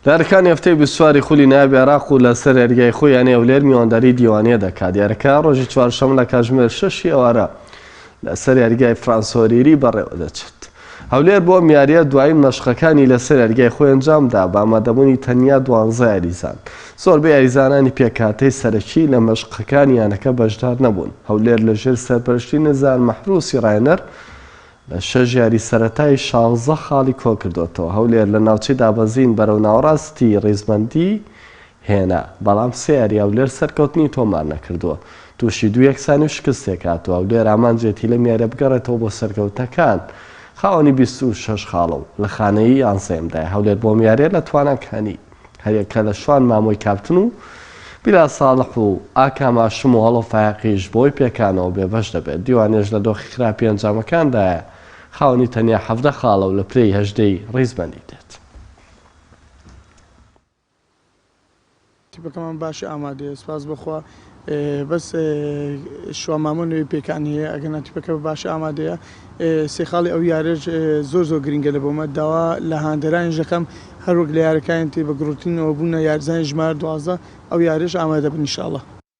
لە یاریەکانی هەفتەی 24 خولی نایابی عێراق و لەسەر یاریگای خۆی یانەی هەولێر میوانداری دیوانیە دەکات. یاریەکە ڕۆژی چوارشەممە لە کاتژمێر شەشی ئێوارە لەسەر یاریگای فرانسۆریری بەڕێوەدەچێت. هەولێر بۆ ئەم یارییە دوایین مەشقەکانی لەسەر یاریگای خۆی ئەنجامدا بە ئامادەبوونی تەنیا دوانزە یاریزان. زۆربەی یاریزانانی پێکهاتەی سەرەکی لە مەشقەکانی یانەکە بەشدار نەبوون. هەولێر لەژێر سەرپەرشتی نزار مەحروسی ڕاهێنەر لە شەش یاری سەرەتای شانزە خاڵی کۆکردۆتەوە. هەولێر لە ناوچەی دابەزین بەرەو ناوەڕاستی ڕیزبەندی هێنا، بەڵام سێ یاری هەولێر سەرکەوتنی تۆمار نەکردووە. تووشی دوو یەکسانی و شکستێک هاتووە. هەولێر ئامانجێتی لەم یارییە بگەڕێتەوە بۆ سەرکەوتنەکان. خاوەنی 26 خاڵە و لە خانەی یانزەیەمدایە. هەولێر بۆ ئەم یارییە لە تواناکانی هەریەکە لە شوان مامۆی کاپتن و بیلال ساڵح و ئاکام هاشم و هەڵۆ فایەقیش بەهۆی پێکانەوە بێبەش دەبێت. دیوانیەش لە دۆخی خراپی ئەنجامەکاندایە، خاوەنی تەنیا 17 خاڵە و لە پلەی هەژدەی ڕیزبەندی دێت. تیپەکەمان باشی ئامادەیە سوپاس بۆ خوا بەس شوان مامۆ نەوی پێکان هەیە ئەگەنا تیپەکە بە باشی ئامادەیە سێ خاڵی ئەو یارەش زۆر زۆر گرنگە لە بۆمە داوا لە هاندەرانیش دەکەم هەروەک لە یارەکانی تر بە گڕوتینەوە بوونە یارزانی ژمارە 12 ئەو یارەش ئامادە بن ان شاءاللە.